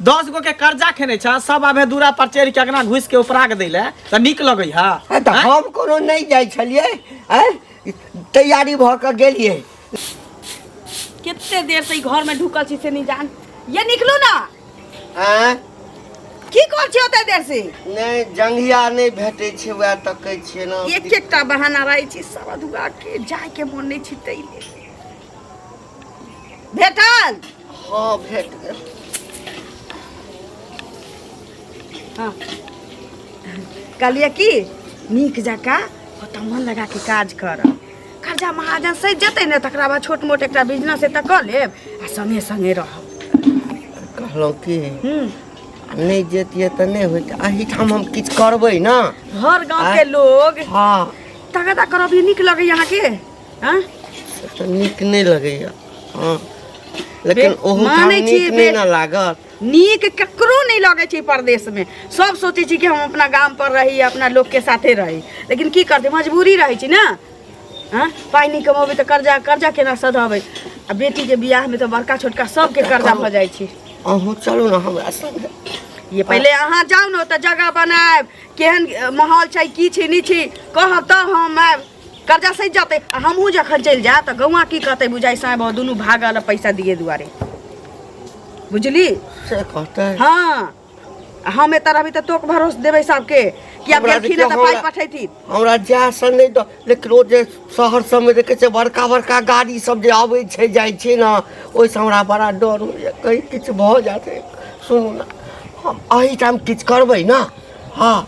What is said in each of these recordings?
10 गो के कर्जा खेने छ, सब आबे दूरा पर चढ़ के अंगना घुस के उपरा के दैले तऽ नीक लगै है? आ, तऽ हम कोनो नहि जाइ छलियै आँय, तैयारी भऽ कऽ गेलियै। कते देर से ई घर में ढुकल छी से नहीं जान। ये निकलू ना। आँय? की कर छी ओते देर से? नहि, जंघिया नहि भेटै छै, वएह तकै छियै ने। एक एकटा बहाना रहै छी सब अधुआ के, जाय के मन नहीं छी तै ले। भेटल? हँ, भेट गेल। हाँ, कहलियै कि नीक जकाँ ओतऽ मन लगा के काज करब। कर्जा महाजन सधि जेतै ने, तकरा बाद छोट मोट एकटा बिजनेस एतऽ कऽ लेब आ संगे संगे रहब। कहलहुँ कि नहि जैतियै तऽ नहि होइत। एहिठाम हम किछु करबै ने। हर गाँव के लोग तगदा करब, ई नीक लगैया अहाँके? हाँ? से तऽ नीक नहि लगैया, हँ, लेकिन ओहू ठाम मानै छियै। नीक नहि ने लागत। नीक ककरो नहि लगै छै परदेशमे। सब सोचै छै कि हम अपना गाम पर रही, अपना लोकके साथे रही, लेकिन की करतै, मजबूरी रहै छै ने। हँ, पाइ नहि कमेबै तऽ कर्जा कर्जा केना सधेबै? आ बेटीके बियाहमे तऽ बड़का छोटका सबके कर्जा भऽ जाइ छै। अहूँ चलू ने हमरा संगे। ये पहिले अहाँ जाउ ने, ओतऽ जगह बनायब, केहन माहौल छै, की छै, नहि छै, कहब तब हम आयब। कर्जा सधि जेतै आ हमहूँ जखन चलि जायब तऽ गौआँ की कहतै? बुझाइ साँय बहु दुनू भागल आ पैसा दिए दुआरे, बुझली? से कहतै? हँ, आ हम एतऽ रहबै तऽ तोक भरोस देबै सबके कि आब हमरा गेलखिन हँ देखियौ, तऽ पाइ पठेथिन। हमरा जायसँ नहि डर, लेकिन ओ जे शहर सबमे देखै छियै बड़का बड़का गाड़ी सब जे अबै छै जाइ छै ने, ओहिसँ हमरा बड़ा डर होइए, कहीं किछु भऽ जायत। सुनू ने, हम एहिठाम किछु करबै ने। हँ,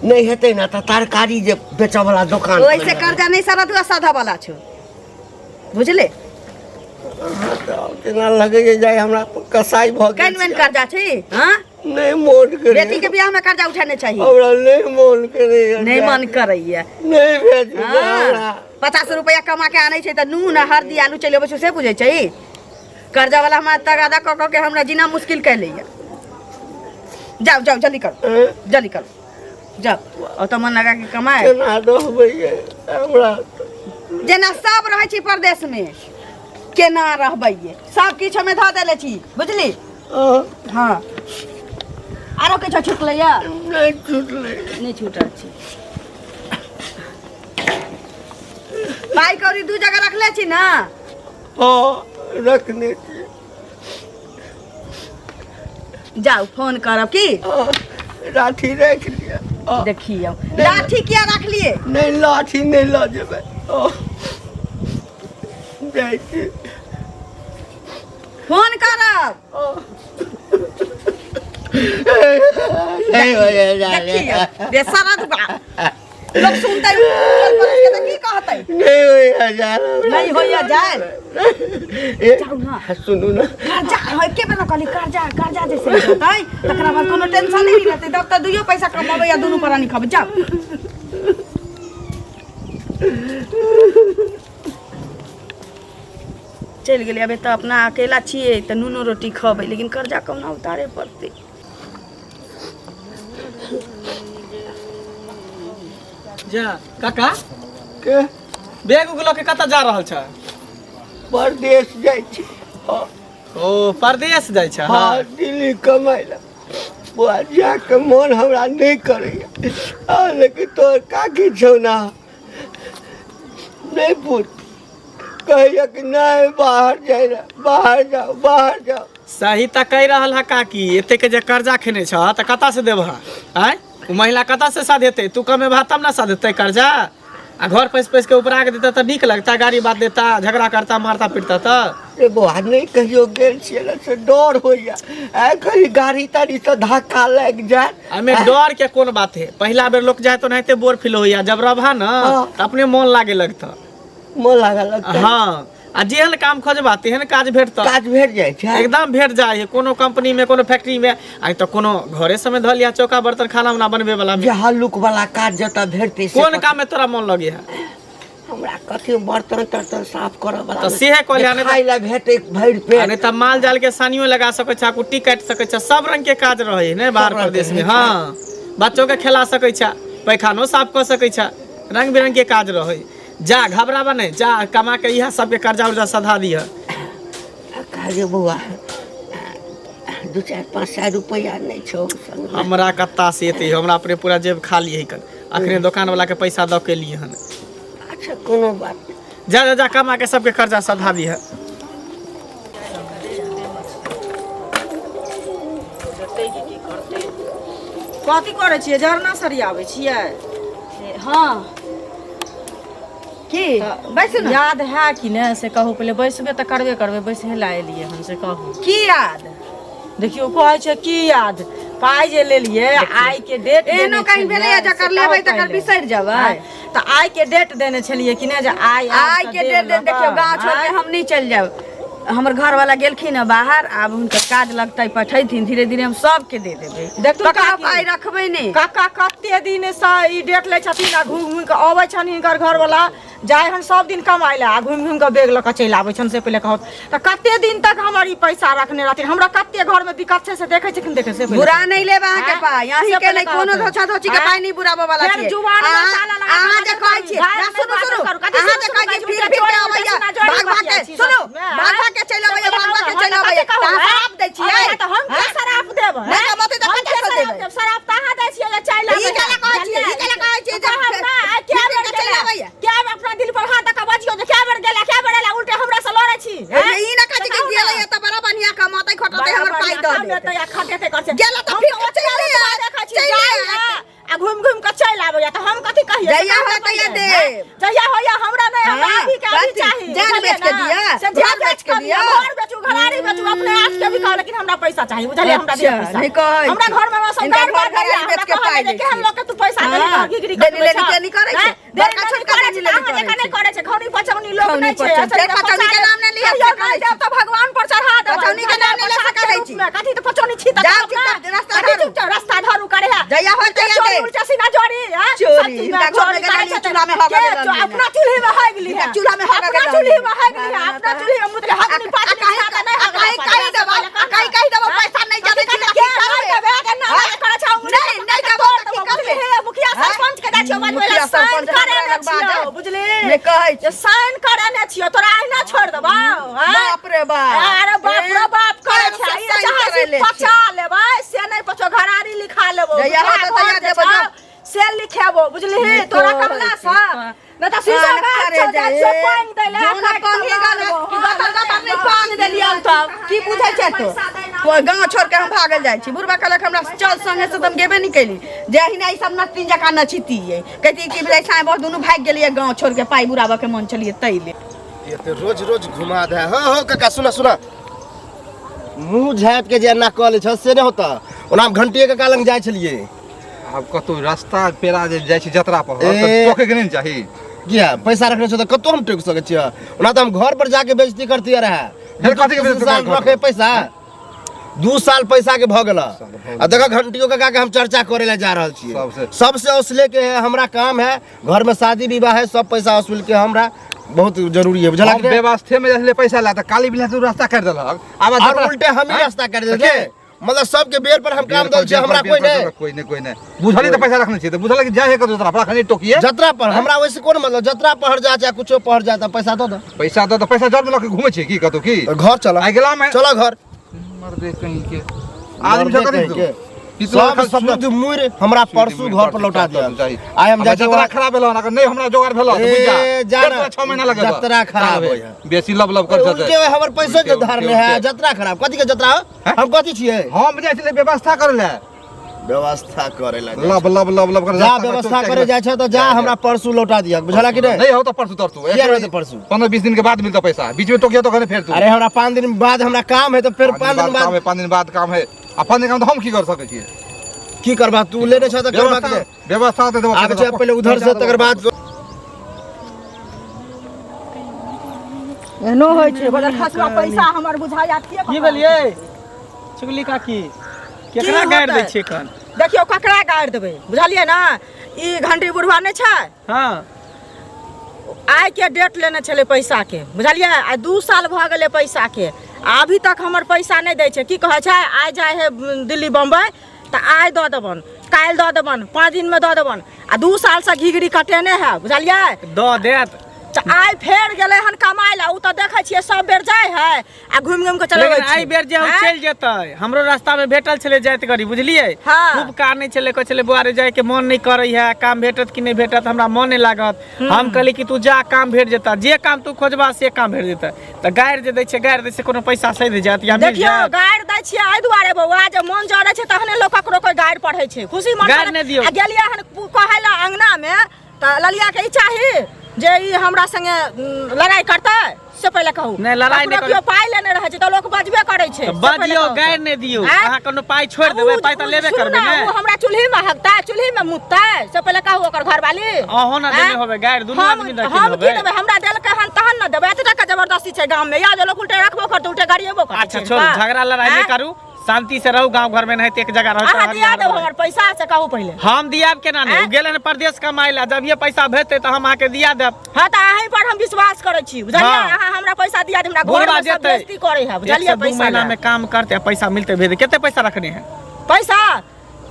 नहि हेतै ने तऽ तरकारी जे बेचऽवला दोकान ओहिसे खोलि लेबै। कर्जा नहि सरदुआ साधा वाला छौ, बुझले? आब जेना लगैए जाय हमरा कसाई भऽ गेल। केहन मेन कर्जा छै? हाँ? नहि मोन करे। बेटी के बियाह में कर्जा उठेने चाही। हमरा नहि मोन करैए। नहि मन करैया? नहि भेजू हमरा। 50 रुपया कमा के आनै छै तऽ नून आ हरदी आलू चलि अबै छै, से बुझै छै? कर्जा वाला हमरा तगादा कऽ कऽ के हमरा जीना मुश्किल कऽ लैया। जाउ जाउ, जल्दी करू, जल्दी करू, जाउ, ओतऽ मन लगा के कमाए। केना रहबै यै हमरा? जेना सब रहै छी परदेश में, केना रहबै ये? सब किछु हमे धऽ देले छी, बुझली? हँ, आरो किछो छुटलै या? नहि छुटलै। नहि छूटल छी। पाइ कौड़ी दू जगह रखले छी ने? हँ, रखने छी। जाउ, फोन करब की? हँ, लाठी राखि लिअ। हँ। देखियौ, लाठी किया रखलिए? नहि, लाठी नहि लऽ जेबै। हँ। जाइ छी। फोन करब। नहि होइए जाय। देखियौ रे सारा दुका लोग सुनतै टोल पड़ोस के तऽ की कहतै? नहि होइए जाय। नहि होइए जाय। ए, जाउ ने। सुनू ने। कर्जा है के बेर कहली, कर्जा कर्जा जैसे जेतै तकरा बाद कोनो टेंशन नहीं रहतै। तब तऽ दुइयो पैसा कमेबै या दुनू प्राणी खबै। जाउ। चलि गेलियै। अभी तऽ अपना अकेला छियै तऽ नूनो रोटी खबै, लेकिन कर्जा कहुना उतारे पड़तै। जा काका। के? बैग उग लऽ के कतऽ जा रहल छ? परदेश जाइ छी, हँ। ओ, परदेश जाइ छ? हँ, दिल्ली कमाइ लए। बौआ, जाके मोन हमरा नहि करैया, हँ, लेकिन तोहर काकी छौ ने, नहि पूछ, कहैया कि नहि बाहर जाइ लए, बाहर जाओ, बाहर जाओ। सही तऽ कहि रहल है काकी। एते के जे कर्जा खेने छ तऽ कतऽ से देबह आँय? ओ महिला कतऽ से सधेतै? तू कमेबह तब ने सधेतै कर्जा। आ घर पैस पैस के उपरा के देता तऽ नीक लगता? गाड़ी बात देता, झगड़ा करता, मारता पीटता तऽ? रे बौआ, नहि कहियो गेल छियै ने, से डर होइया, आइ कहीं गाड़ी ताड़ी से धक्का लागि जाय। एहिमे डर के कोन बात है? पहिला बेर लोक जाए तो ओनाहिते बोर फील होइया। जब रहबा ने तऽ अपने मन लागे लगता। मन लागऽ लगतै। हँ, आ जेहन काम खोजबा तेहन काज भेटतऽ। काज भेट जाइ छै? एकदम भेट जाइ है, कोनो कंपनी में, कोनो फैक्ट्री में, आ तऽ कोनो घरे समय धऽ लिया, चौका बर्तन खाना उना बनबे वाला में। जे हल्लुक वाला काज जतऽ भेटतै से। कोन काम में तोरा मन लगे है? हमरा कथी, बर्तन तर्तन साफ करऽ वाला। तऽ सेहे कहलियै, नहि तऽ- खाय लए भेटै भरि आ पेट। नहि तऽ माल जाल के सानियो लगा सकै छै, कुट्टी काटि सकै छै, सब रंग के काज रहै है ने बाहर सब रंग के प्रदेश में। होइ छै। हँ, बच्चो के खेला सकै छै, पैखानो साफ कऽ सकै छै, रंग बिरंग के काज रहै। जा, घबराबा नहि, जा, कमा के इएह सबके कर्जा उर्जा सधा दिह। काजे बौआ, दू चारि पाँच सए रुपैआ नहि छौ संगमे? हमरा कत्ता से एतै, हमरा अपने पूरा जेब खाली है कन। अखने दोकान वाला के पैसा दऽ के लिए हन। अच्छा कोनो बात नहि। जा जा जा, कमा के सबके कर्जा सधा दिह। कथी करै छियै? जरना सरियाबै छियै? हँ, की बैसू ने। याद है कि नहि से कहू पहिले। बैसबे तऽ करबे करबै, बैसहे लए एलियै हन से कहू। की याद? देखियौ, कहै छै की याद, पाइ जे लेलियै आइ के डेट एहनो कहीं भेलैया जकर लेबै तकर बिसरि जेबै? तऽ आइ के डेट देने छलियै कि नहि जे आइ आयब आइ तऽ के देब डेट लऽ देखियौ, कऽ? गाँव छोड़ के आँय? हम नहि चलि जायब। हमर घरवाला गेलखिन हँ बाहर, आब हुनकर काज लगतै, पठेथिन धीरे धीरे, हम सबके दे देबै। देखू ककरो काकी। पाइ रखबै नहि। काका कते दिन से ई डेट लै छथिन आ घुमि घुमि कऽ अबै छनि। हिनकर घरवाला जाइ हन सब दिन कमाइ लए आ घुमि घुमि कऽ बैग लऽ कऽ चलि आबै छनि। से पहिले कहत तऽ कते दिन तक हमर ई पैसा रखने रहथिन? हमरा कते घरमे दिक्कत छै से देखै छथिन? देखै से पहिले बुरा कहत। नहीं लेब अहाँके आँय? पाइ अहीं से के पहिले नहि, कोनो कहत। धोछा धोछी के आँय? पाइ नहीं बुराबऽ वाला फेर छियै। जुबान में अहाँ ताला लगा अहाँ कऽ जे कहै छियै गारि ना, नहि सुनू बाजल सुनू, करू। कथी अहाँ जे सुनू, कहै छियै सुनू, फिर सुनू, फिर के जोड़ी अबैया सुना, जोड़ी भाग भाग के बतियाइ छी सुनू सबमे, भाग भाग के चलि अबैया, भाग भाग के चलि अबैया, कथी कहू, तऽ अहाँ आँय? शराब दै छियै? अबैया तऽ हम के शराब देब? नहि आँय? कमौतै तऽ हम कतऽ के से शराब देबै? देब? शराब तऽ अहाँ दै छियै जे चलि ई आबै केना कहै छियै? ई केना कहै छियै जे कहब ना, आइ फिर कए फिर बेर के चलि गेलै? अबैया? कए बेर अपना दिल पर हाथ दऽ कऽ बजियौ जे कए बेर गेलै, कए बेर एलै? उल्टे हमरा से लड़ै छी, आँय? ई ना कहै छी कि बताउ ना। गेलैया तऽ बड़ा बढ़िया कमौतै खटतै, हमर पाइ दऽ देतै। खटेतै करतै। गेला तऽ हम फिर तऽ चलि ओते आयत, देखै छी, चलि जाइ आयत। ना, आ घुमि घुमि कऽ चलि आबैया तऽ हम कथी कहियै? जहिया से होय कहियै, तहिया देब। जहिया होइया हमरा नहि, हमरा हाँ, अभी के अभी कथी? चाही। जान बुझलियै बेच के ना? दिअ? से घर जान बेच के दिअ? घर बेचू, घरारी बेचू, अपने आप के भी कहू, लेकिन हमरा पैसा चाही, बुझलियै? हमरा दिअ अच्छा, पैसा। नहि कहै हमरा छी। घर में सब हिनका गारि घर बात दैया, घरारी हमरा बेच के कहल पाइ जे दै केहन छी। लोक के तू पैसा देली, हाँ, घिघरी देनी कटबै लेनी छह। केनी करै छै? हैं? बड़का देनी छोटका करै देनी छै, लेनी अहाँ करै जकाँ नहि छै। करै छै, खौनी पचौनी लोक खौनी नहि छै। पचौनी। अच्छा, फेर पचौनी के नाम नहि लिअ, कहियो से कहै नहि देब छी। तऽ भगवान पर चढ़ा देबै। पचौनी के नाम नहि लऽ प्रसाद सकै के छी। रूपमे। कथी तऽ पचौनी छी तऽ जाउ कहब ना। चुपचाप रास्ता कथी धरू। चुपचाप रास्ता धरू करे है। जहिया होय उल्टे तहिया चोरी, देब। उल्टे सीना जोड़ी, हैं? चोरी, सब चीज में हिनका घर में चोरी गेल करै रहली, छथिन। चूल्हा में हगल के रहली। अपना चूल्ही में हगि ली है। हिनका चूल्हा में हगल अपना रहली। चूल्ही में हगि ली है। ना, ना, अपना ना। चूल्ही में मुतले हगनी आ पातनी कहीं खाता नहीं आ हगला कहीं पातनी। कहीं देबो, आ कहीं कहीं देबो, पैसा नहीं जानै छी तऽ के की नहीं करबै? देबै, अगर ना हाँ? करै छै, उंगली नहीं, पकड़ नहीं के देबो तोड़ तऽ की देबो, करबै? बुझलिही? मुखिया हाँ? सरपंच के जाइ छियौ बजबै लए, मुखिया साइन सरपंच करेने हमरा लग छियौ, बाजत। बुझलिही? नहि कहै जे साइन करेने छियौ, तोरा अहिना छोड़ि देबौ, आँय? बाप रे बाप। अरे बाप रे बाप करै ए, छै। ई साइन चाहै छी करै ले छियै। पचा लेबै, से नहि पचो, घरारी लिखा लेबो। जहिया बुझलिही? होतै तहिया घर जे देबो, छौ, जाउ। से लिखेबो, बुझलिही? नहि तोरा कहै कहला छी। सँ नहि तऽ शीशो कान गाछ करे छौ, जाइ छियौ जे। पानि दै लए, जोन काटि कऽ पानि लऽ गल लेबो। कि गतर गतर नहि पानि देलियौ तब की बुझै छै तू? तो गाँव छोड़ के हम भागल जाइ छी। बुढ़बा कहलक हमरा चल संगे, से तऽ हम गेबे नहि केली। जे अहिना ई सब नचतीन जकाँ नचितियै, कहती कि बुझाइ साँय बस दुनू भागि गेलियै गाँव छोड़ के, पाइ बुराबऽ के मन छलियै तै ले। एते रोज रोज घुमा दे। हाँ हो काका, सुना सुना, मुँह झाँपि के जे एना कऽ लै छ से नहि होता। ओना हम घंटिए काका लग जाइ छलियै। आब कतौ रास्ता पेरा जे जाइ छी जतरा पर ए। तऽ टोके के नहि ने चाही। किया, पैसा रखने छौ तऽ कतौ हम टोकि सकै छियै? ओना तऽ हम घर पर जाके बेइज्जती करतियै रहए। फेर कथी के बेइज्जती साल घर पर? रखे पैसा, 2 साल पैसा के भऽ गेल। आ देखो, घंटियो काका के हम चर्चा करे ला जा रहल छियै। सबसे। सबसे वसूले के है, हमरा काम है, घर में शादी विवाह है, सब पैसा वसूल के हमरा बहुत जरूरी है, बुझला हम कि नहीं? व्यवस्थे में जाइ पैसा ला तऽ काली बिला तू रास्ता काटि देलक आब और जतरा- उल्टे हम ही आँय? रास्ता कर देले। मतलब सबके बेर पर हम काम दल छियै, हमरा कोई नहीं। कोई नहीं, कोई नहीं। बुझली तऽ पैसा रखने छियै तऽ बुझल कि जाइ है कतौ जतरा पर रखने टोकिए। जतरा पर हमरा वैसे कोन मतलब, जतरा पहर जा चाहे कुछो पहर जा, तऽ पैसा दऽ दे। पैसा दऽ तऽ पैसा जर में लऽ के घूमै छियै की कतौ की? घर चल। आइ गेला में चलो घर। मर्दे कहीं के आदमी सब मर्दे कथी कहीं के। की सब शुद्ध मुर हमरा परसू घर पर लौटा दिया। आइ हम जाइ छी जतरा खराब भेल, अगर नहीं हमरा जोगाड़ भेल तऽ बुझि जा। ए, जा फेर ना। तोरा 6 महीना लगेगा। जतरा खराब होय है। बेसी लब लब कर उल्टे हमर पैसो के उल्टे, धार उल्टे, में है। उल्टे। जतरा खराब कथी के जतरा हो? हम कथी छियै? हम जाइ छलै व्यवस्था करे लए। व्यवस्था करे ला जाइ। लब लब लब लब कर जा, रास्ता में व्यवस्था चोट करे जाइ छै तऽ जा, हमरा परसू लौटा दिअ, बुझला कि नहीं? नहीं हो तऽ परसू तरसू। किया रहतै परसू? 15-20 दिन के बाद मिलता पैसा। बीच में टोकिया तो करे फेर तू। अरे हमरा 5 दिन बाद हमरा काम है, तऽ फेर 5 दिन काम बाद है, 5 दिन बाद काम है आ 5 दिन काम तऽ हम की कर सकै छियै? की करबा तू? लेने छ तऽ करबा कि व्यवस्था नहीं? व्यवस्था तऽ देबो। आब छै पहिले उधर से, तकर बाद। एहनो होइ छै बदर खसुआ पैसा हमर बुझाया के की भेलियै चुगली काकी? केकरा की गारि दै होतै? छियै कन? देखियौ, ककरा गारि देबै, बुझलियै ने? ई घंटी बुढ़वा नहि छै? हाँ। आइ के डेट लेने छलै पैसाके, बुझलियै? आइ 2 साल भऽ गेलै पैसाके, आ अभी तक हमर पैसा नहि दै छै। की कहै छै, आइ जाइ है दिल्ली बम्बई तऽ आइ दऽ देबन, काल्हि दऽ देबन, 5 दिनमे दऽ देबन, आ 2 सालसँ घिघरी कटेने है, बुझलियै? दऽ देत। आइ फेर गेलै हन कमाइ लए। उ तऽ देखै छियै सब बेर जाइ है आ घुमि घुमि के चलबै लेकिन छै। एहि बेर जे हम आँय? चलि जेतै, हमरो रास्ता में भेटल छलै जाइत गरी, बुझलियै? हाँ। खूब कानै छलै, कहै छलै बौआ रे जाय के मन नहि करै है, काम भेटत कि नहि भेटत, हमरा मन नहि लागत। हम कहली कि तू जा, काम भेट जेता, जे काम तू खोजबा से काम भेट जेतै। तऽ गारि जे दै छै, गारि दै छै, कोनो पैसा सधि जायत या मिल देखियौ जायत? गारि दै छियै एहि दुआरे बौआ जे मन जरै छै तहने लोक ककरो कोइ गारि पढ़ै छै खुशी मन गारि नहि दियौ। आ गेलियै हन कहै लए अङ्गना मे तऽ ललिया के ई चाही जे ई हमरा संगे लड़ाइ करतै, से पहिले कहू। नहि, लड़ाइ नहि ककरो केओ पाइ लेने रहै छै तऽ लोक बजबे करै छै, तऽ से पहिले बजियौ, कहू। गारि नहि दियौ। आँय? अहाँ कोनो पाइ छोड़ि देबै? पाइ तऽ लेबे सुनू करबै ने, ने। ओ हमरा चूल्ही में हगतै, चूल्ही में मुततै, से पहिले कहू ओकर घरवाली। अहूँ ने देने आँय? होबै गारि, दुनू हम आदमी देने हम की होबै। देबै? हमरा देलकै हन तहन ने देबै। एते टाका जबरदस्ती छै गाम में, या जे लोक उल्टे रखबो करतै उल्टे गरिएबो करतै। अच्छा छोड़ू, झगड़ा लड़ाइ नहि आँय? करू, शांति से रहू गांव घर में, नहीं एक जगह रहू। अहाँ दिया देब हमर पैसा से कहू पहिले। हम दियाब केना नहि? आँय? ओ गेल हन परदेश कमाइ लए, जब ये पैसा भेजतै तऽ हम अहाँके दिया देब। हाँ तऽ अहीं पर हम विश्वास करै छी, बुझलियै? हाँ। अहाँ हमरा पैसा दिया देब, हमरा घर बुढ़वा में सब जेतै। बेइज्जती करै है, एक बुझलियै? से दू पैसा महीना लए। में काम करते आ पैसा मिलते भेज। कते पैसा रखने हैं? पैसा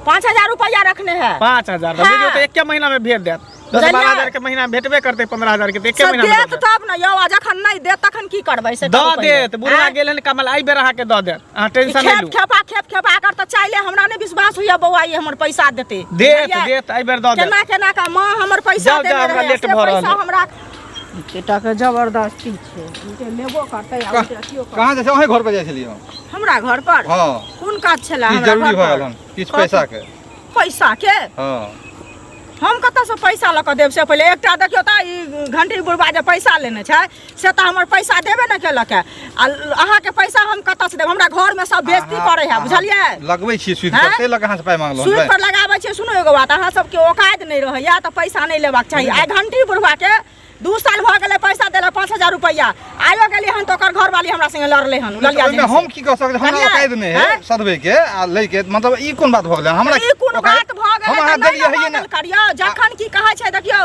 5000 रुपया रखने है। 5000? हाँ। बुझियौ तऽ एके महीना में भेज देत। दस बुझलियै? 12 हजार के महीना में भेटबे करतै, 15 हजार के तऽ एके से महीना में दऽ देत देत। तब ने यौ, आ जखन नहि देत तखन की करबै से दऽ कहू पहिले। देत, बुढ़वा आँय? गेल हन कमल, एहि बेर अहाँके दऽ देत, अहाँ ई टेंशन नहि खेप लू। खेपा खेप खेपा कर तऽ चाहिले हमरा नहि विश्वास होइया बौआ ई हमर पैसा देतै। देत। बुझलियै? देत, एहि बेर दऽ देत। केना केना का माँ हमर पैसा जाउ, देने जाउ, हमरा रहै लेट से भऽ रहल पैसा है। हमरा बेटा के जबरदस्ती छै, उल्टे लेबो करतै आ उल्टे अथियो करतै। कहाँ जाइ छै? अहीं घर पर जाइ छलियै हम। हमरा घर पर? हँ। कोन काज छलै किछु हमरा जरूरी घर भऽ पर? गेल हन किछु कथी? पैसा के। पैसा के? हँ। हम कतऽसँ पैसा लऽ कऽ देब से पहिले? एकटा देखियौ तऽ ई घंटी बुढ़बा जे पैसा लेने छै से तऽ हमर पैसा देबे ने केलक है, आ अहाँके पैसा हम कतऽसँ देब? हमरा घरमे सब बेइज्जती करै है, बुझलियै? लगबै छियै सूद पर, हैं? ताहि लऽ कऽ अहाँसँ पाइ मांगलहुँ। सूद पर लगाबै छियै। सुनू एगो बात, अहाँ सबके औकात नहि रहैया तऽ पैसा नहि लेबाक चाही। आइ घंटी बुढ़बाके 2 साल भऽ गेलै पैसा देला 5000 रुपैआ, आइयो गेलियै हन तऽ ओकर घरवाली हमरा संगे लड़लै हन ललिया ओहिमे जेना हम से। की कऽ सकैत छी? हमरा बुझलियै? औकात नहि है हैं? सधबै के आ लै के, मतलब ई कोन बात भऽ गेलै? हमरा ई कोन औकात- बात भऽ गेलै? हम अहाँ तऽ नहि देलियै ने हइए ने। मांगल करियौ जखन की कहै छै। देखियौ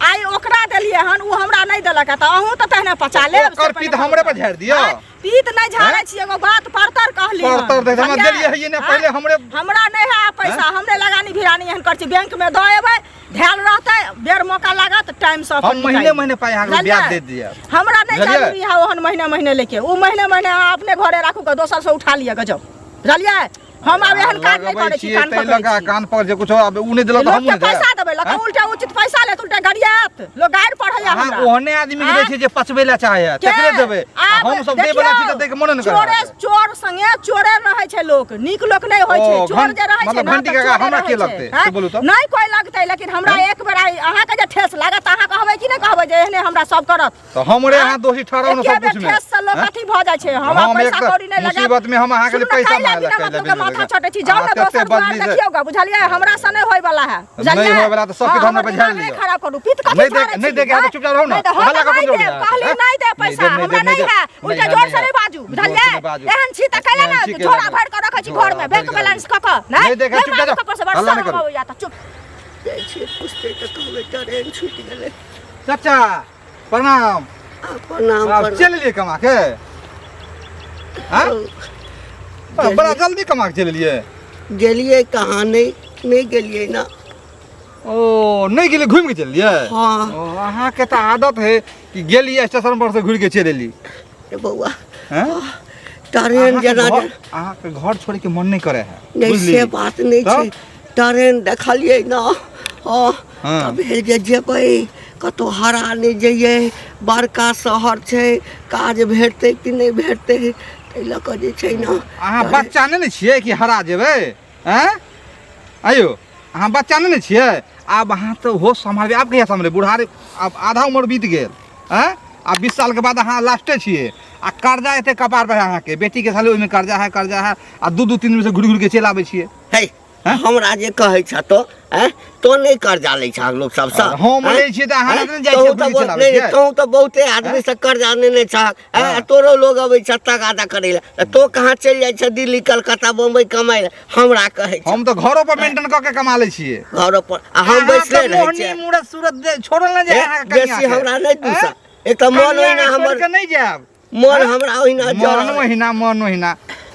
आइ ओकरा देलियै हन, ओ हमरा नहि देलक तऽ अहूँ तऽ तेहने पचा लेब से ओकर पहिले पीत हमरे पर कहू। झाड़ि दिअ। आँय? पीत नहि झाड़ै हैं? छी, एगो बात परतर कहली हन। परतर देख, हमरा बुझलियै? देलियै हइए ने आँय? पहिले हमरे। हमरा नहि है पैसा, हमरे लगानी भिरानी एहन करै छी, बैंक में दऽ एबै, ध्यान रहतै, बेर मौका लागत टाइम से अपन हम महीने निकालि महीने पाइ अहाँके बुझलियै? ब्याज दे दिअ। हमरा नहि बुझलियै? जरूरी है ओहन महीने महीने लेके, ओ महीने महीने अहाँ अपने घरे राखू के दोसर से उठा लिअ गजब, बुझलियै? हम आब एहन काज नहि लगबै करै छी, छियै कान ताहि पकड़ै लऽ कऽ छी। कान पकड़ जे कुछो आब उ नहि देलक तऽ लोक हमहूँ के नहि देब। पैसा देबै लोक हैं? उल्टा उचित पैसा लेत, उल्टा गरियात, लोक गारि पढ़ैया अहाँ हमरा। ओहने आदमी के दै आँय? छियै जे पचबै लए चाहै है के? तकरे देबै, आ आब हम सब दै बला छी तऽ देखियौ, दै के मने नहि चोरे करत। चोर संगे चोरे रहै छै लोक, नीक लोक नहि होइ छै। ओ, चोर जे रहै छै मतलब ने, घंटी तऽ काका चोरे हमरा रहै के छै। लगतै? आँय? से बोलू तऽ। नहि कोइ लगतै, लेकिन हमरा एक बेर आइ अहाँके जे ठेस लागत तऽ अहाँ कहबै कि नहि कहबै जे एहने हमरा सब करत? तऽ हमरे अहाँ दोषी ठहराउ ने एके सब बेर कुछ में। ठेस से लोक हैं? अथी भऽ जाइ छै। हमरा हम एक पैसा तऽ कौड़ी नहि लगायब। मुसीबत में हम अहाँके लिए सुनू ने, पैसा कैला मांगे बिना लए मतलब के कैला माथा बिना चटै छी, जाउ अहाँ ने तते दोसर दुआर बदली से- देखियौ गा, बुझलियै? हमरा से नहि होय वाला है, बुझलियै? नहि होय वाला तऽ सबके हाँ, धर्म हमर पर झाड़ि दिमाग नहि लिअ। खराब करू। पीत कथी नहि देख- झाड़ै नहि छी, देख, अहाँ आँय? चुपचाप रहू ने। नहि तऽ हम हल्ला तऽ कऽ नहि कोन देब, जरूरी है? कहली हैं? नहि देब नहि पैसा, देब, नहि हमरा देब, नहि नहि है। देब। उल्टा नहि जोर से है, नहि बाजू, जोर से बुझलियै? नहि बाजू। एहन छी तऽ कैला एहन छी ने केला झोरा नहि। भरि कऽ रखै छी झोरा घरमे, भरि बैंक कऽ बैलेंस कऽ कऽ। नहि नहि देखै, नहि चुपचाप मारू जाउ। कपड़ से, बड़ हल्ला नहि शरम करू। अबैया तऽ चुप। जाइ छियै पुछतै तऽ कहबै ट्रेन छूटि गेलै। चाचा प्रणाम। आ, प्रणाम। आब प्रणाम। चलि एलियै कमा के? हाँ? बड़ा जल्दी कमा के चलि एलियै। गेलियै कहाँ? नहि नहि गेलियै ने। ओ नहि गेलियै, घुमि के चलि एलियै? हँ। ओ अहाँके तऽ आदत है कि गेलियै स्टेशन पर से घुरि के चलि एली। रे बौआ, हैं? ट्रेन अहाँके जेना अहाँके घर छोड़े के मन नहि करे है। नहि, बुझलियै? से बात नहि तऽ? छै। ट्रेन देखलियै ने, हँ, हँ। तऽ भेल जे जेबै कतहु हरा नहि जइयै, बड़का शहर छै, काज भेटतै कि नहि भेटतै, ताहि लऽ कऽ जे छै ने। अहाँ बच्चा नहि ने छियै कि हरा जेबै? आँय आइयो अहाँ बच्चा नहि ने छियै? आब अहाँ तऽ होश सम्हारबै। आब कहिया सम्हारबै? बुढ़ारी आब आधा उम्र बीत गेल। आँय, आब 20 सालके बाद अहाँ लास्टे छियै, आ कर्जा एते कपार पर है अहाँके, बेटीके साले ओहिमे कर्जा है, कर्जा है, आ दू दू तीन दिन से घुरि घुरि के चलि आबै छियै। हे, हमरा जे कहै छ तो, आँय, तो नहि कर्जा लै छह लोक सबसँ? हम आँय? लै छियै तऽ अहाँ आँय? नहि जाइ छियै, तोहूँ तऽ घुरि के चलि आबै नहि, छियै? तोहूँ तऽ बहुते आदमी से कर्जा नेने छह, आँय? हाँ। तोरो लोग अबै छ तगादा करै लए, तऽ तो कहाँ चलि जाइ छ दिल्ली कलकत्ता बम्बई कमाइ लए, हमरा कहै छ? हम तऽ घरो पर मेंटेन कऽ के कमा लै छियै। घरो पर आ हम अहाँ बैसले तऽ रहै मोहनी छियै। मूरत सूरत छोड़ल नहि हे, जाय अहाँके कनियाँ बेसी के। हमरा नहि दूसऽ। आँय? एक तऽ मन कनियाँ ओहिना के छोड़ि हमर के नहि जायब। मन हमरा ओहिना मन जरल। ओहिना, मन ओहिना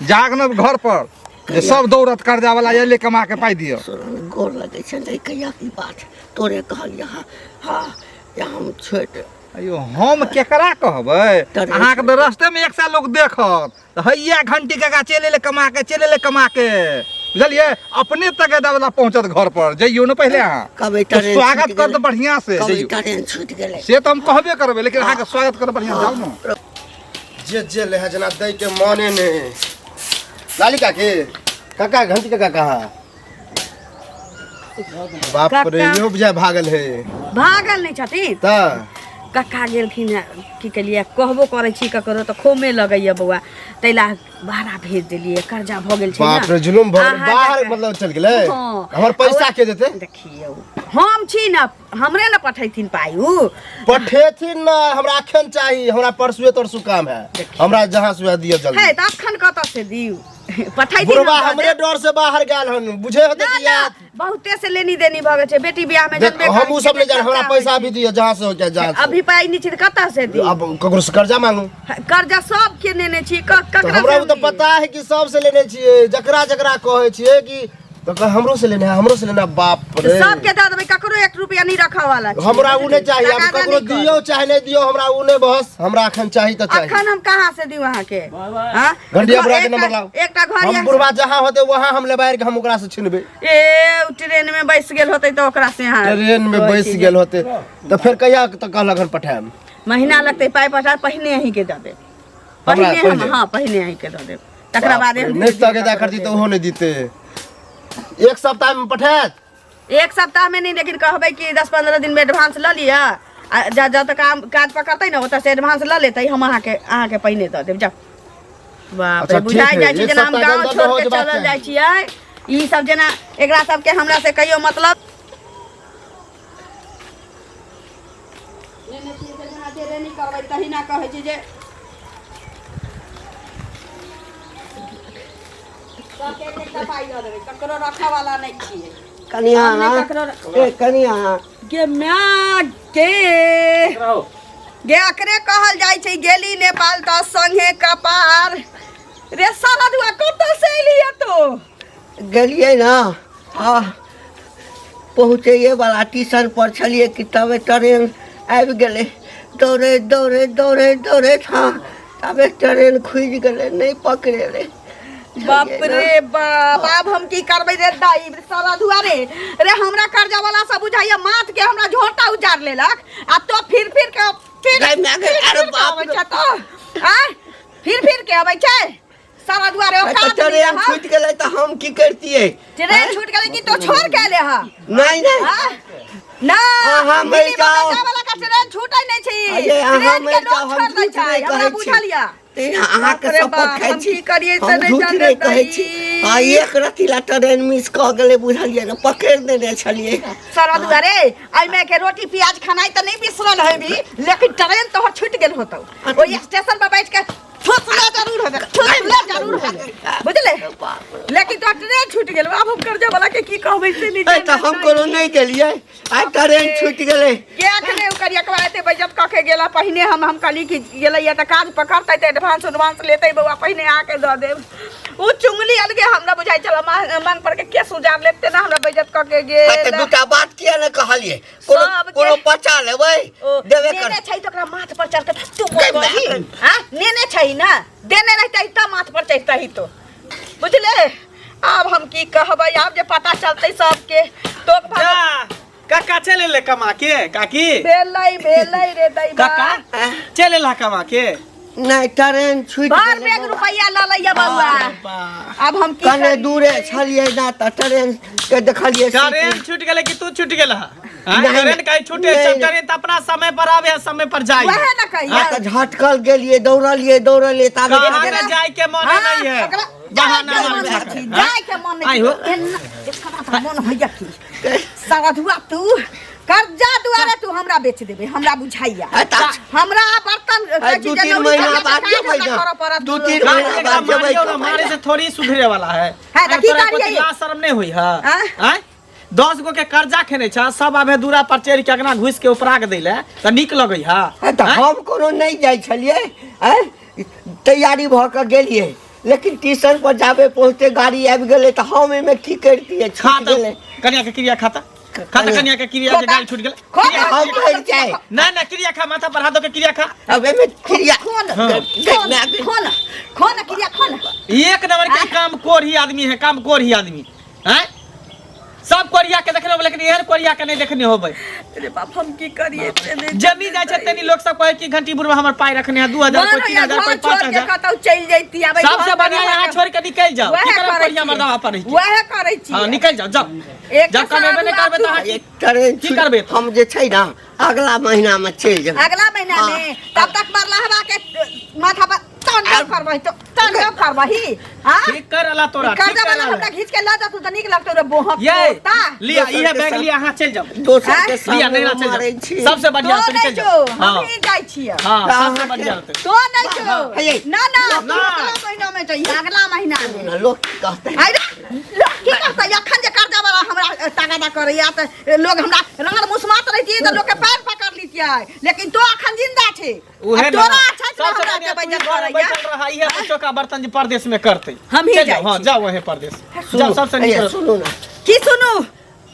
जाग न घर पर जे सब दौड़त कर्जा वाला अयले कमा के पाइ दियौ। सुन, गोर लगै छै। नहि कहिया की बात तोरे कहलियै हँ, हँ, जे हम छोड़ि अयो हम केकरा कहबै तर- अहाँके तऽ रस्तेमे एक साल लोक देखत तऽ हैया घंटी काका चलि एलै कमा के चलि एलै कमा के बुझलियै अपने तगेदा वाला पहुँचत घर पर जइयौ ने पहिले अहाँ कहबै तऽ ट्रेन स्वागत छूटि करत गेलै। बढ़िआँ से कहबै जइयौ ट्रेन छूटि गेलै से तऽ हम कहबे करबै लेकिन अहाँके स्वागत करत बढ़िआँ से जाउ ने जे जे ले है जना दै के मने ने लाली काकी काका घंटी काका कहाँ बाप रे काका। इहो बुझाय भागल है भागल नहि छथिन तऽ कक्का गेलखिन हेँ की केलियै कहबो करै छी ककरो तऽ खोमे लगैया बौआ ताहि ला भाड़ा भेज देलियै कर्जा भऽ गेल छै बाप रे जुलुम भऽ गेलै। अहाँ बाहर जाकऽ- मतलब चलि गेलै हँ। हमर पैसा के देतै देखियौ हम छी ने हमरे ने पठैथिन पाइ उ पठेथिन ना हमरा अखन चाही हमरा परसुए तरसू काम है हमरा जहाँ सुहे दिअ जल्दी हे तऽ अखन कतऽ से दियौ पठैथिन बुढ़बा हम दऽ हमरे देब। डर से बाहर गेल हन बुझे होते ना कि ना यार बहुते से लेनी देनी भऽ गेल छै बेटी बियाह में देख जनबे हम करै उ छी, सब नहीं जान हमरा खर्चा पैसा होइ भी दिअ जहाँ से हो जाए जहाँ छै। से अभी पाइ नहि छै तऽ कतऽ से दी अब ककरो से कर्जा मांगू कर्जा सबके नेने छी तो ककरा हमरा से उ तो हम दी? पता है कि सबसे लेने छियै जकरा जकरा कहै छियै कि तो कह हमरो से लेना है हमरो से लेना है, बाप रे सबके दऽ देबै ककरो एक रुपया नहीं रखऽ वाला छै। हमरा उ नहीं चाहिए अब तकादा ककरो नहि करू। दियो चाहे नहीं दियो हमरा उ नहीं बस हमरा अखन चाही तो चाही अखन हम कहाँ से दियौ अहाँके हाँ? घंटिया बुढ़ा के एकटा- नंबर लाओ एकटा घर हम यऽ- बुढ़वा जहाँ होते वहाँ हम लेबार के हम ओकरा से छिनबै ए उ ट्रेन में बैस गेल होतै तऽ ओकरा से अहाँ ट्रेन में बैस गेल होते तो फिर कहिया तक कहलक हन पठायब महीना लगतै पाइ पठा पहिने अहीं के दऽ देब हमरा पहिने हम पहिले? हाँ पहिने अहीं के दऽ देब तकरा बादे हम नहीं तगेदा करती तो ओहो नहीं दीते एक सप्ताह में पठायत एक सप्ताह में नहीं लेकिन कहबै कि 10-15 दिन में एडवांस लऽ लिअ आ जा जा तक काम काज पकड़तै ने ओतऽ से एडवांस लऽ लेतै हम अहाँके अहाँके पहिने दऽ देब जाउ बाप अच्छा, रे ठीक बुझाइ है। जाइ छै एक जेना हम सप्ताह के गाँव अंदर छोड़ हो के जेबाक चलल चाही। जाइ छियै ई सब जेना एकरा सबके हमरा से कहियो मतलब लेने छियै तऽ जेना देबे नहि करबै तहिना कहै छै जे सबके एक एकटा पाइ दऽ देबै ककरो रखऽ वाला नहि छियै कनिया हम नहि ककरो ए कनिया गे माय गे गे एकरे कहल जाइ छै गेली नेपाल तऽ संगे कपार रे साला दुआ कतऽ से एलियै तो गेलियै ने आ पहुँचैए वाला टीशन पर छलियै कि तबे ट्रेन आबि गेलै दौड़ैत दौड़ैत दौड़ैत दौड़ैत हँ तबे ट्रेन खुजि गेलै नहि पकड़ेलै बाप रे बाप आब हम की करबै रे दाई साला दुआ रे रे हमरा कर्जा वाला सब बुझाइया माथ के हमरा झोंटा उजार लेलक आ तो फिर फिर के फिर गै माय गै, फिर अरे फिर के बाप अबै रे। छै तो आँय फिर फिर के अबै छै सारा दुआरे तऽ औकात नहीं ट्रेन रहा छूटि गेलै तऽ हम की करतियै ट्रेन छूट गेलै कि तो छोड़ के एले हा नहि नहि हाँ? ना अहाँ मरि दिल्ली जाउ। बम्बई वाला का ट्रेन छूटै नहि छै अरे अहाँ ट्रेन के मरि लोग जाउ हम छोड़ दै झूठ छै नहि हमरा कहै छी बुझल यऽ तेँ अहाँके बाप रे शपथ बाप, खाइ हम छी की करियै से हम नहि झूठ जानै नहि कहै छी दाइ। आ एक रति ला ट्रेन मिस कऽ गेलै बुझलियै ने पकड़ि देने छलियै सरद अरे एहिमे के रोटी प्याज खानाइ तऽ नहि बिसरल हेबी लेकिन ट्रेन तोहर छूटि गेल होतौ ओहि स्टेशन पर बैठ के ठोसला जरूर हेबे ठोसला जरूर हेबे बुझले लेकिन तोहर ट्रेन छूटि गेल आब हम कर्जा वाला के की कहबै से नहि ए, तऽ हम कोनो नहि गेलियै आइ ट्रेन छूटि गेलै के अखने ओकर एकबा एते बेइज्जत कऽ के गेला पहिने हम हम कहली कि गेलैया तऽ काज पकड़तै तऽ एडवांस उडवांस लेतै बौआ पहिने आके दऽ देब उ चुंगली अलगे हमरा बुझाइ छल मांग पर के केस उजार लेते ना हमरा बेइज्जत कऽ के हाँ, तऽ गेल दूटा बात किया ने कहलियै कोनो सबके- कोनो पचा लेबै ओ, देबे कर नेने छै तऽ ओकरा माथ पर चढ़ के तू गै बोलबही माय। हाँ नेने छै ना देने रहतै तऽ माथ पर चढ़तही तो बुझले आब हम की कहबै आब जे पता चलतै सबके तो जा काका चल एले कमा के काकी भेलै भेलै रे दैबा काका चल एला कमा के नहि ट्रेन छूटि भर गेलै बैग बौआ। रुपैआ लऽ लैया बौआ आब हम की कने करी? दूरे छलियै ना तऽ ट्रेन के देखलियै ट्रेन छूट गेलै कि तू छूट गेल नहीं, ट्रेन कहीं छूटे नहीं, छै नहीं। ट्रेन तऽ अपना समय पर आवे है समय पर जाए वएह ना कहिया आ तऽ झटकल गेलियै दौड़लियै दौड़लियै ताबे कहाँ ट्रेन- के जाए के मन हाँ, नहीं है ओकरा बहाना जाय के मारै मन छै। अछि, हाँ? जाय के मन आइ हो। एना एकरा तऽ मन होइया की सरधुआ तू कर्जा दुआरे तू हमरा बेच देबे हमरा बुझाइया आ तऽ- हमरा बर्तन आ दू तीन महीना बाद जेबै ना दू तीन गाड़ी महीना एकरा बाद जेबै मारियौ ना, कमाइ मारे लए। से थोड़ी सुधरे वाला है है, तऽ अरे की तोरा करियै? कोई लाज शर्म नहीं हुई है आँय? आँय? 10 गो के कर्जा खेने छ सब आबे दूरा पर चढ़ के अंगना घुस के उपरा के दैले तऽ नीक लगै है आ तऽ हम कोनो नहि जाइ छलियै आँय तैयारी भऽ कऽ गेलियै लेकिन ट्यूशन पर जाबे पहुँचते गाड़ी आबि गेलै तऽ हम एहिमे की करितियै खा छूटि तऽ गेलै कनिया के क्रिया खाता खा तऽ कनिया के क्रिया जे गाड़ी छूट गेल। खो। हम कहै छै। ना ना, क्रिया खा, माथा पर हाथ दऽ के क्रिया खा। अब एहिमे क्रिया खो न, खो न, खो न, खो न, क्रिया खो न। एक नंबर के काम कोढ़ी आदमी है, काम कोढ़ी आदमी हैं। सब कोरिया के देखने होबै, लेकिन एहन कोरिया के नहीं देखने होबै। अरे बाप, हम की करिए? जमी जाइ छै तेनी लोग सब कहै कि घंटी बुढ़वा हमर पाइ रखने है 2000, कोई 3000, कोई 5000। कतौ चलि जैती आबै। सबसे बढ़िया यहाँ छोड़ के निकल जाओ। की करब कोरिया मर्दावा पर रहि के? वएह करै छी। हाँ, निकल जाओ, जाओ। एक जब कमेबे नहि करबै तऽ अहाँ एक ट्रेन की करबै? हम जे छै ने अगला महीना में चलि जेबै। अगला महीना में? तब तक मरलहवा के माथा पर तांडव करबही तो, तांडव करबही। हां, ठीक कर अला तोरा, ठीक कर्जा कर वाला अला। हमरा घीच के ल जातू त नीक लगतौ रे बोहक ये तोता। लिया, इहे बैग लिया, अहाँ चलि जाओ। दोसर के लिया, सामने नहीं चलि मारै जाओ। छी। सबसे बढ़िया तो तो नहीं निकल जो जाओ। हम हाँ ही जाइ छियै। हाँ, सबसे अहाँके- बढ़िया होतै। तो नहीं जो। हे। ना ना, ना। अगला महीना में चाहिए, अगला महीना में। ना, लोग की कहतै? आइ रे, लोग की कहतै? अखन जे कर्जा वाला हमरा तागादा करैया तऽ लोग हमरा रंगल मुसमात रहितियै तऽ लोग के पैर पकड़ लितियै, लेकिन तो अखन जिंदा छै। उहे आ ना। तोरा अच्छा छै। सबसे हमरा बढ़िया के तू बेइज्जत घर में करैया। बैठल रहा, इहे बच्चों का बर्तन जे परदेश में करतै। हमही चलि जाइ जाओ, हाँ छी। जाओ वहीं परदेश सुनू, जाओ, सबसे नीक हे, रहत। सुनू ना। की सुनू?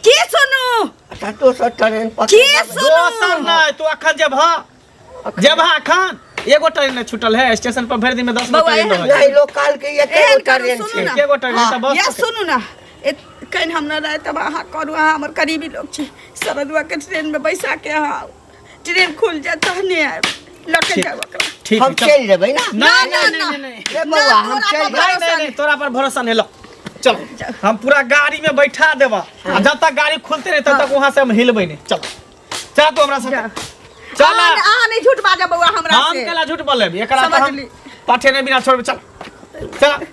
की सुनू? अच्छा, दोसर ट्रेन पकड़ की लेबै। सुनू? दोसर नहि, तू अखन जेबह, जेबह अखन एगो ट्रेन नहि छूटल है स्टेशन पर, भरि दिन में 10 गो बौआ, ट्रेन एहन रहै नहीं, लोकल के एके एहन गो करू, ट्रेन सुनू छै। ना। एके गो ट्रेन तऽ बस या सुनू ना, कहीं हम न रहे तब अहाँ करू, अहाँ हमर करीबी लोग छी। सरदुआ के ट्रेन में बैसा के अहाँ आउ, ट्रेन खुल जाए तहने आयब, लऽ के ठीक। जाब ओकरा। ठीक हम है, चल। चलि जेबै ना। नहीं ना, नहीं ना, नहीं नहीं रे बौआ, हम तोरा चलि पर जेबै। नहीं नहीं नहीं, तोरा पर भरोसा नहीं। लो चलो, हम पूरा गाड़ी में बैठा देबा आ जब तक गाड़ी खुलते नहीं तब तक वहां से हम हिलबै नहीं। चल चल, तू हमरा साथ चल। अहाँ अहाँ नहीं झूठ बाजब बौआ हमरा हम से। केला झूठ बोलेब? एकरा तो हम समझली। पठेने बिना छोड़बै। चल चल।